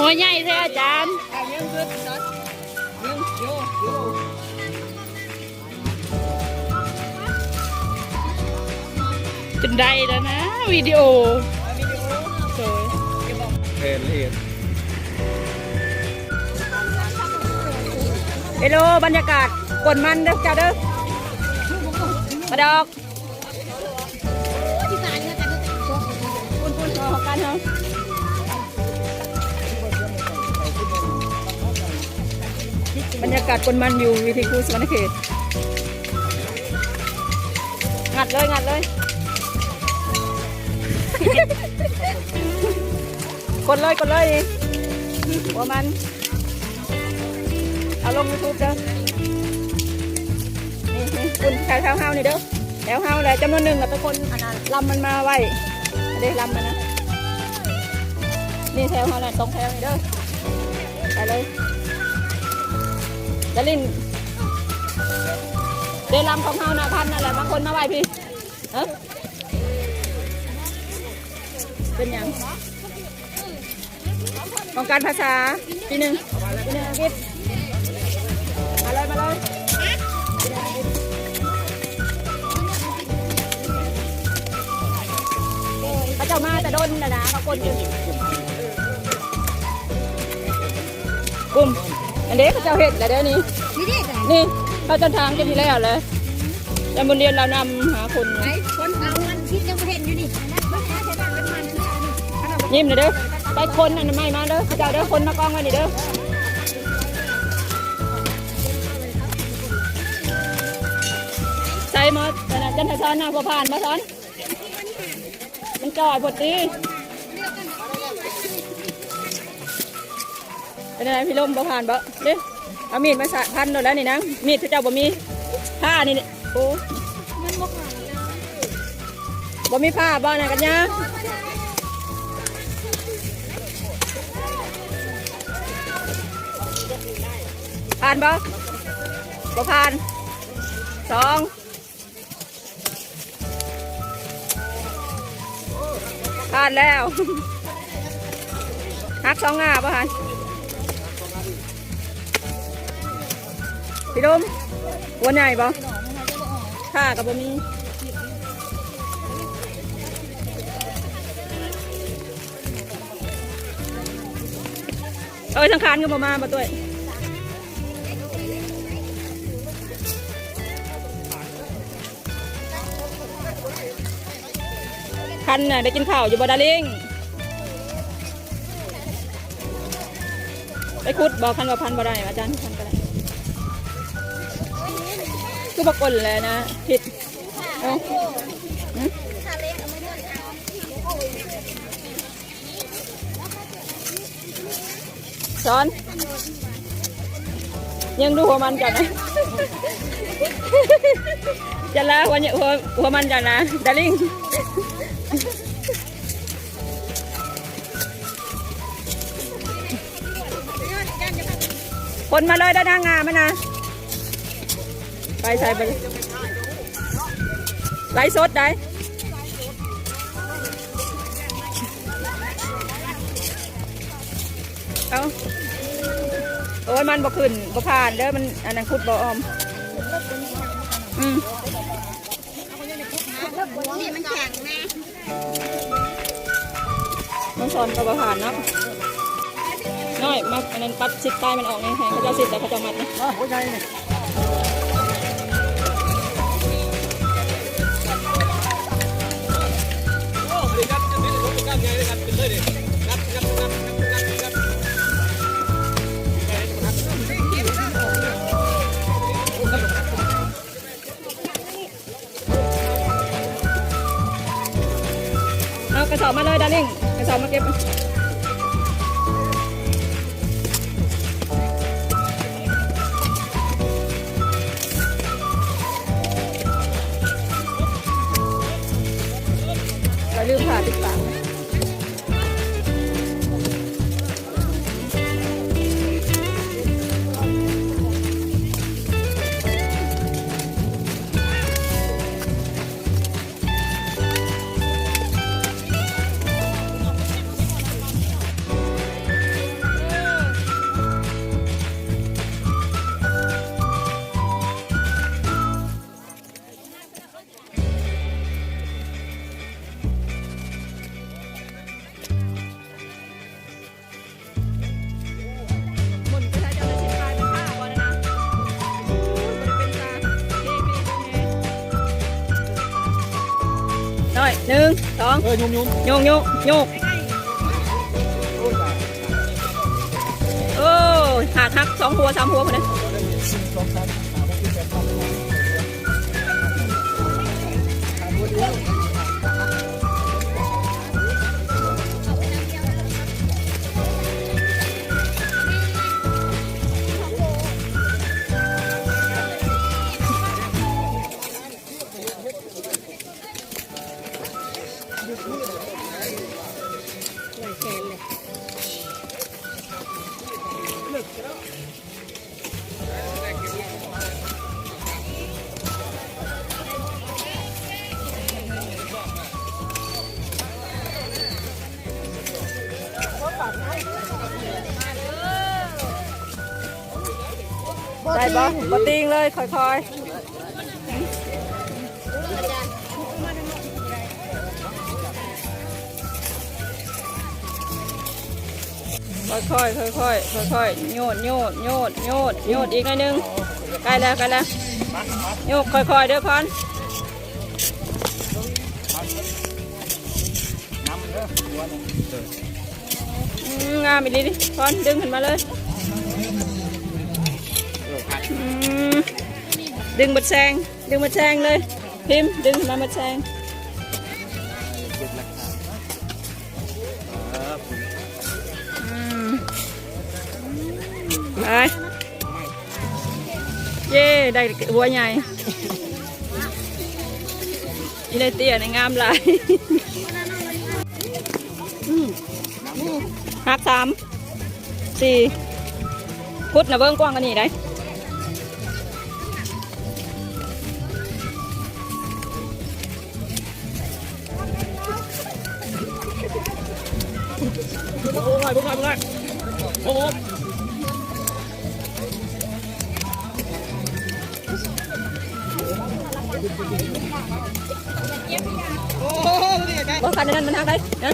ໜ່ວຍໃຫຍ່ແທ້ອາຈານ. ຈົນໄດ້ແລ້ວນະ ວິດີໂອ. ໂດຍ ແຜ່ນລະອຽດ. ເອໂລ ບັນຍາກາດກວນມັນເດີເຈົ້າເດີ. ມາດອກ. ບັນຍາກາດກວນມັນຢູ່ເວທີຄູສະຫວັນນະເຂດ. ງັດເລີຍ ງັດເລີຍ. ກົດເລີຍ ກົດເລີຍ ນີ້ຫົວມັນ. ເອົາລົງຢູທູບເດີ. ນີ້ ນີ້ ຄຸນແຖວເຮົານີ້ເດີ. ແຖວເຮົາແຫຼະ ຈຳນວນໜຶ່ງລະໄປຄົນອັນນັ້ນ ລຳມັນມາໄວ້ເດ້ ລຳມັນນະ. ນີ້ແຖວເຮົານະ ສອງແຖວນີ້ເດີ. ໄປເລີຍ ດາລິນ. ເດ້ ລຳຂອງເຮົານະ ພັນນັ້ນແຫຼະ ມາຄົນມາໄວ້ພີ້. ເອີ ເປັນຫຍັງ? ຕ້ອງການພາສາ ປີໜຶ່ງ ປີໜຶ່ງອັງກິດ. ມາເລີຍ ມາເລີຍ. ເຂົາເຈົ້າມາແຕ່ດົນແລ້ວນະ ເຂົາຄົນຢູ່. ກຸ່ມ ອັນເດ້ ເຂົາເຈົ້າເຮັດແລ້ວເດ້ນີ້. ນີ້ເດ້ ນີ້ ເຂົາເຈົ້າທາງກັນທີ່ແລ້ວແຫຼະ. ແຕ່ບຸນດຽນລາວນຳຫາຄົນ ໄປຄົນເອົາມັນຄິດຍັງບໍ່ເຫັນຢູ່ນີ້. ຍິ້ມແລ້ວເດີ ໄປຄົນອັນໄມ້ມາເດີ ເຈົ້າເດີ ຄົນມາກອງໄວ້ນີ້ເດີ. ໃສ່ໝົດ ອັນນັ້ນ ຈັນທະສອນນະ ບໍ່ຜ່ານບໍ່ສອນ. ມັນຈ່ອຍໂພດຕິ. ເປັນຈັ່ງໃດ ພີ່ລົມ ບໍ່ຜ່ານບໍ່? ເດ້ ເອົາມີດມາສະພັນໂລດແລ້ວນີ້ນາງ. ມີດເຂົາເຈົ້າບໍ່ມີ ຜ້ານີ້. ໂອ້ ບໍ່ມີຜ້າບໍ່ນະ ກັນຍາ? ຜ່ານບໍ່? ບໍ່ຜ່ານ. ສອງ ຜ່ານແລ້ວ. ຫັກສອງງ່າບໍ່ຫັ້ນ? ພີ່ດົມ ຫົວໃຫຍ່ບໍ່? ຂ້າກໍບໍ່ມີ. ເອີຍ ສັງຂານກໍບໍ່ມາບໍ່ຕົວຍ. ຄັນນະ ໄດ້ກິນເຂົ້າຢູ່ບໍ່ ດາລິງ? ໄປຂຸດບໍ່? ຄັນວ່າພັນບໍ່ໄດ້ ອາຈານພັນກໍໄດ້. ຄືບໍ່ກົນແຫຼະນະ ຜິດ. ເອົ້າ ຫຶ? ສອນ ຍິງດູຫົວມັນກ່ອນນະ. ຢ່າລາຫົວ ຫົວ ຫົວມັນກ່ອນນະ ດາລິງ. ຄົນມາເລີຍເດີ ນາງງາມນະ. ໄປໃສໄປ? ໄລສົດໄດ໋. ເອົ້າ ໂອ້ຍ ມັນບໍ່ຂຶ້ນ ບໍ່ຜ່ານເດີ ມັນອັນນັ້ນ ຂຸດບໍ່ອອມ. ອືມ ນີ້ມັນແຂງແນ່. ນ້ອງຊອນກໍບໍ່ຜ່ານເນາະ. ນ້ອຍ ມາອັນນັ້ນ ປັດຊິດປາຍມັນອອກນີ້ ໃຫ້ເຂົາເຈົ້າຊິດ ແລ້ວເຂົາເຈົ້າມັດນີ້. ມາ ຫົວໃຫຍ່ນີ້. ເອົາກະສອບມາເລີຍ ດາລິງ ກະສອບມາເກັບ. ຢ່າລືມຜ້າປິດປາກ. ເອີ ໂຍກໆ ໂຍກໆ ໂຍກ ໂອ້ຍ ຂາດຫັກສອງຫົວສາມຫົວພຸ້ນນະ. ໄດ້ບໍ່? ບໍ່ຕິງເລີຍ ຄ່ອຍໆ ຄ່ອຍໆ ຄ່ອຍໆ ຄ່ອຍໆ ໂຍດ ໂຍດ ໂຍດ ໂຍດ ໂຍດ ອີກໜ້ອຍໜຶ່ງ ໃກ້ແລ້ວ ໃກ້ແລ້ວ ໂຍກຄ່ອຍໆ ເດີພອນ. ອືມ ງາມອີ່ຫຼີນີ້ ພອນ ດຶງຂຶ້ນມາເລີຍ ອືມ ດຶງໝົດແຊງ ດຶງໝົດແຊງເລີຍ ພິມ ດຶງຂຶ້ນມາໝົດແຊງ ອືມ ໄປ ເຢ້ ໄດ້ຫົວໃຫຍ່ ອີ່ໄດ້ເຕ້ຍນີ້ງາມຫຼາຍ ອືມ ຫັກສາມສີ່ ຂຸດນະເບິ່ງກວ້າງກວ່ານີ້ໄດ໋. ບໍ່ຄັນນັ້ນມັນຫັກໄດ໋ນະ.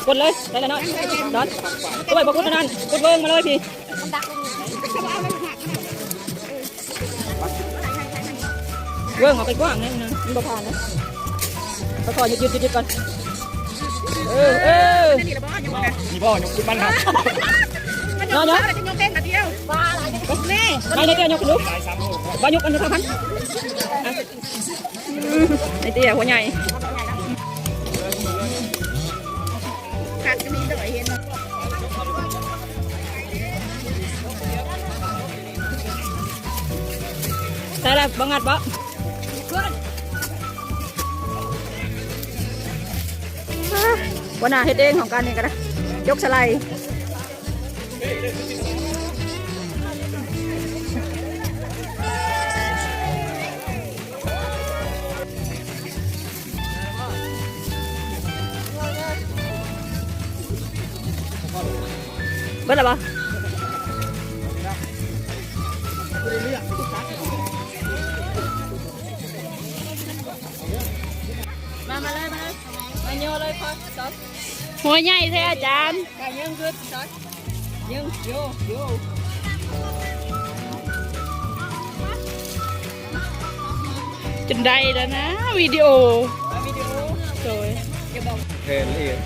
ກົດເລີຍ ໄດ້ແລ້ວເນາະ ດອນ ໂອ້ຍ ບໍ່ກຸດອັນນັ້ນ ກຸດເວີງມາເລີຍພີ້ ເວີງອອກໄປກວ້າງໜ້ອຍໜຶ່ງ ມັນບໍ່ຜ່ານນະ ຄ່ອຍໆ ຢຸດໆໆກ່ອນ ເອີ ເອີ ນີ້ບໍ່ຍົກຂຶ້ນມັນນະ ເນາະ ເນາະ ໄດ້ ໄດ້ ໄດ້ ຍົກຂຶ້ນລູກ ບໍ່ຍົກອັນເທົ່າພັນ ອືມ ໄອ້ເຕ້ຍຫົວໃຫຍ່ ຄັກກໍມີດອກເຫັນ ໃສ່ລະ ບໍ່ງັດບໍ່? ຫົວໜ້າເຮັດເອງຂອງການນີ້ກໍໄດ້ ຍົກສະໄລ. ເບິດແລ້ວບໍ່? ມາ ມາເລີຍ ມາເລີຍ ມາໂຍເລີຍ ພໍ ສອນ ຫົວໃຫຍ່ແທ້ອາຈານ ກະຍັງກຶດ ສອນ ຍັງ ໂຍ ໂຍ ຈົນໄດ້ແລ້ວນະ ວິດີໂອ ວິດີໂອ ໂດຍ ແຜ່ນລະອຽດ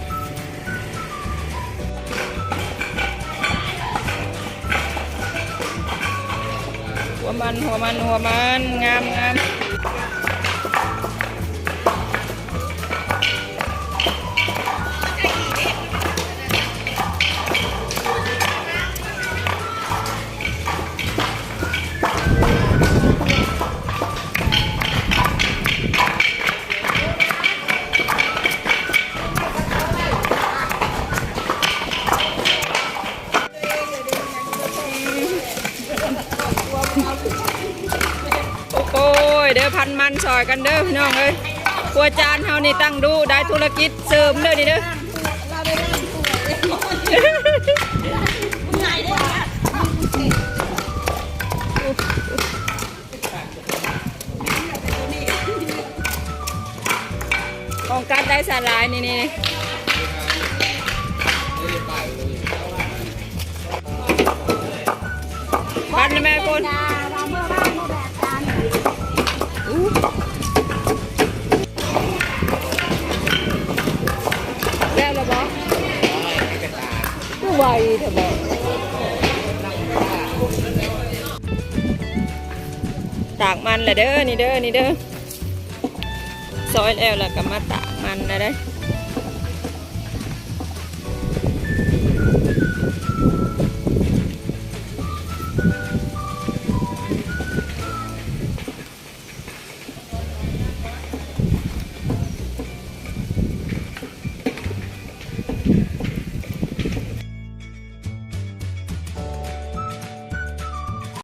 ຫົວມັນ ຫົວມັນ ຫົວມັນ ງາມ ງາມ. ໂອ້ຍ ເດີ ພັນມັນຊ່ອຍກັນເດີພີ່ນ້ອງເອີຍ ຄົວຈານເຮົານີ້ຕັ້ງດຸ ໄດ້ທຸລະກິດເສີມເດີນີ້ເດີ. ຂອງກັດໄດ້ສາຫຼາຍນີ້ ນີ້ ນາວ່າເມື່ອວານນີ້ແບບນັ້ນ. ອູ້ ແລ້ວລະບໍ? ຄືໄວແທ້ບໍ? ຕາກມັນລະເດີ ນີ້ເດີ ນີ້ເດີ ຊອຍແລ້ວລະກະມາຕາກມັນລະເດີ.